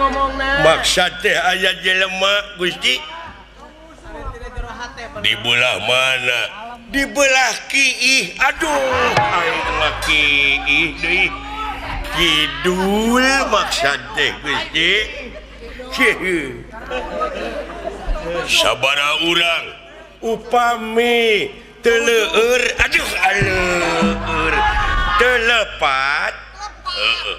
ngomongna. Maksad teh aya jelema Gusti. Di belah mana? Di belah kiih. Aduh, aing mah kiih deui. Kidul maksad teh Gusti. Sabaraha urang upami teu leueur, aduh aleur teu lepat. Heeh.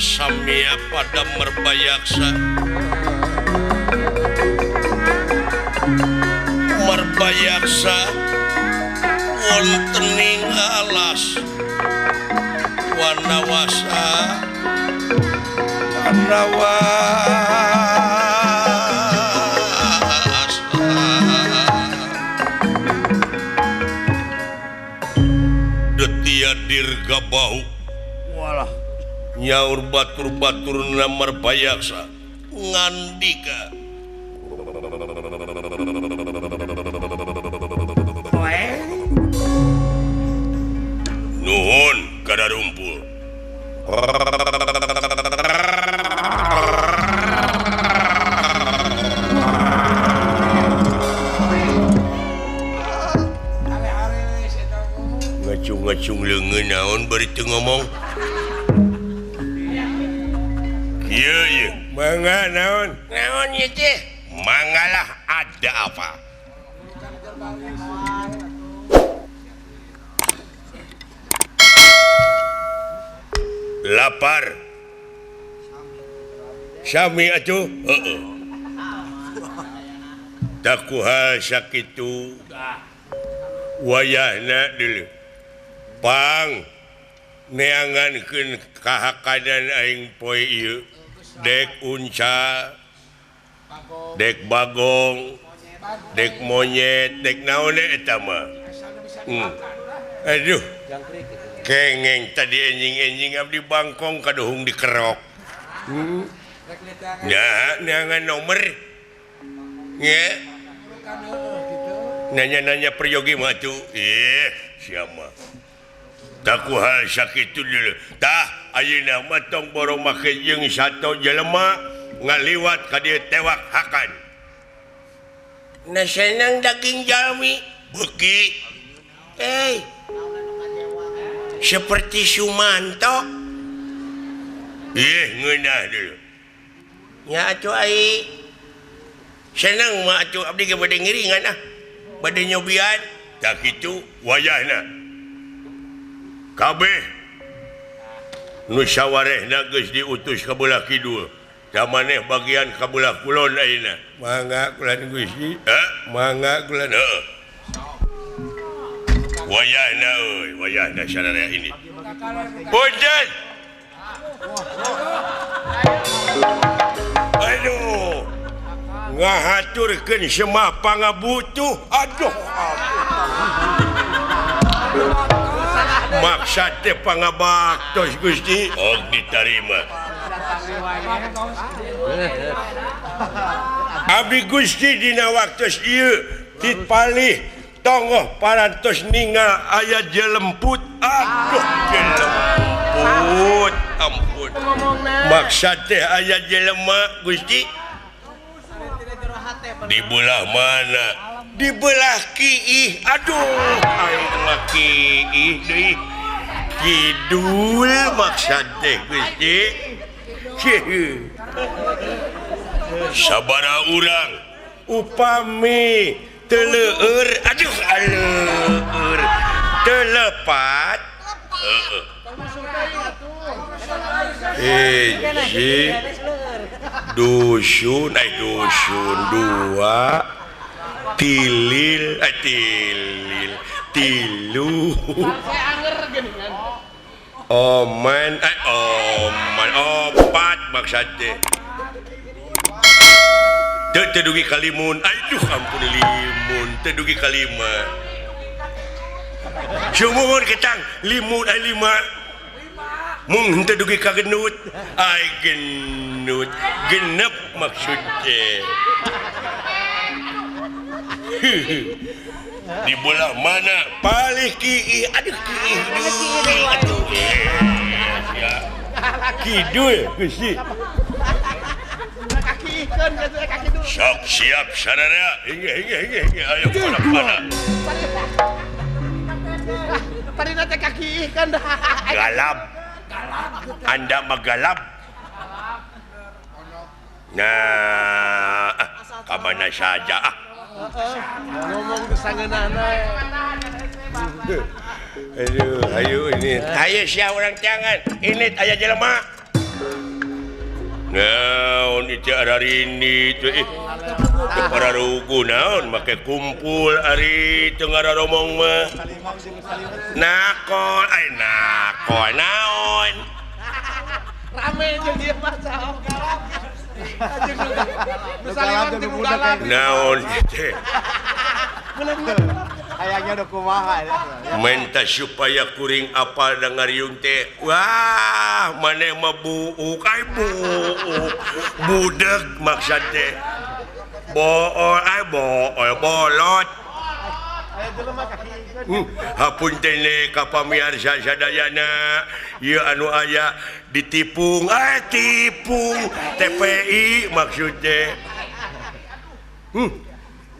Samia pada Merbayaksa. Merbayaksa wontening alas wanawasa wanawasa detia dirga bahu walah nyaur batur-batur Merbayaksa ngandika nuhun kadarumpul. Ngacung-ngacung leungeun naon bari teu ngomong. Iya, iya. Mangga naon? Naon ieu teh? Mangalah ada apa? Lapar. Sami atuh? Heeh. Takuha sakitu wayahna deuleu. Pang neangankeun kahakanan aing poe ieu. Dek unca, dek bagong, dek monyet, dek naon eta mah. Aduh. Kengeng tadi enjing-enjing abdi bangkong kaduhung dikerok. Nah, neangan nomor. Nya. Nanya-nanya peryogi mah tuh. Ih, siapa? Takuha sakitu dulu. Tah, ayeuna mah tong borong make jeung sato jelema ngaliwat ka dieu tewak hakan. Na senang daging jalmi beuki. Eh. Seperti Sumanto. Ih, ngeunah dulu. Nya atuh ai. Senang mah atuh abdi ge bade ngiringan ah. Bade nyobian. Tah kitu wayahna. Kabeh nu sawarehna geus diutus ka belah kidul. Da maneh bagian ka belah kulon ayeuna. Mangga kulan Gusti. Heh, mangga kulan heuh. Wayahna euy, wayahna sararea ini. Punten. Aduh. Ngahaturkeun semah pangabutuh. Aduh. Maksad teh pangabaktos Gusti. Oh, diterima. Abdi Gusti dina waktu ieu tipalih tonggoh parantos ningal aya jelemput. Aduh jelemput ampun. Maksad teh aya jelema Gusti. Di belah mana? Di belah kiih. Aduh aing mah kiih deui. Kidul maksad teh Gusti. Sabara urang upami teleur aduh aleur telepat hiji dusun ay dusun dua tilil ay tilil tilu oman ay oman opat maksud teh teu dugi kalimun aduh ampun limun teu dugi kalima sumuhun ketang limun ay lima mung teu dugi ka genut ay genut genep maksud teh. Di belah mana palih kiih aduh kiih deui atuh ya kidul Gusti. Sok siap sararea hingga hingga hingga hingga ayo mana-mana. Tadi teh kaki ikan dah. Galap. Anda mah galap. Nah, ka mana saja ah. Ngomong kesangeunana. Aduh, ayo ini. Ayo sia urang jangan. Ini aya jelema. Naon itu ararini teh ih. Teu pararugu naon make kumpul ari teu ngararomong mah. Nakol ay nakol naon. Rame jeung ieu mah saok. Naon teh. Hayangnya udah kumaha menta supaya kuring apal da ngariung teh. Wah, maneh mah buuk ai buuk. Budeg maksud teh. Bool ai bool bolot. Hapunten ka pamiarsa sadayana ieu anu aya ditipung ai tipung TPI maksud teh.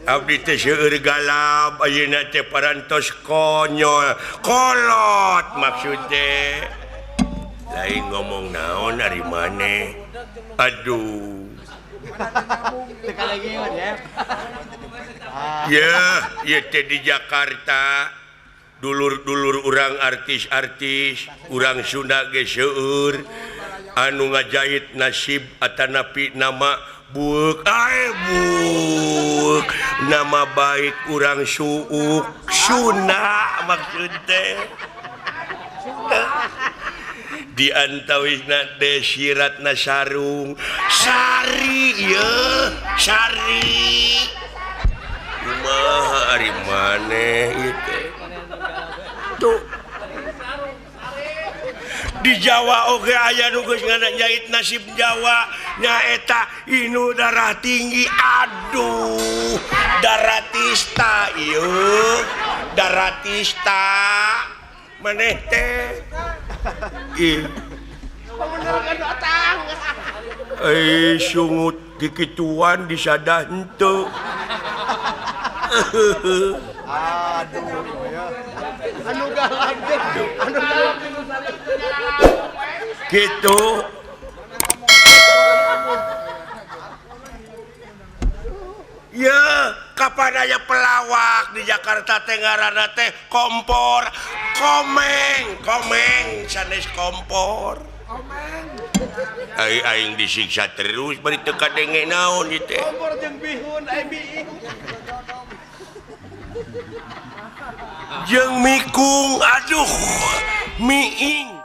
Abdi teh seueur galap ayeuna teh parantos konyol kolot maksud teh. Lain ngomong naon ari maneh. Aduh. Ya, ieu teh di Jakarta dulur-dulur urang artis-artis urang Sunda ge seueur anu ngajahit nasib atanapi nama buuk ay buuk nama baik urang suuk Sunda maksud teh. Di antawisna desiratna sarung sari ieu sari kumaha ari maneh ieu teh tuh. Di Jawa oge aya nu geus ngajahit nasib Jawa nyaeta inu darah tinggi aduh daratista ieu daratista maneh teh ih eh sungut kikituan disadah henteu. Aduh ya anu galak anu galak gitu. Ya, kapan aya pelawak di Jakarta teh ngaranna teh kompor, komeng, komeng sanes kompor. Komeng. Ai aing disiksa terus bari teu kadenge naon ieu teh. Kompor jeung bihun ai biing. Jeung mikung aduh miing.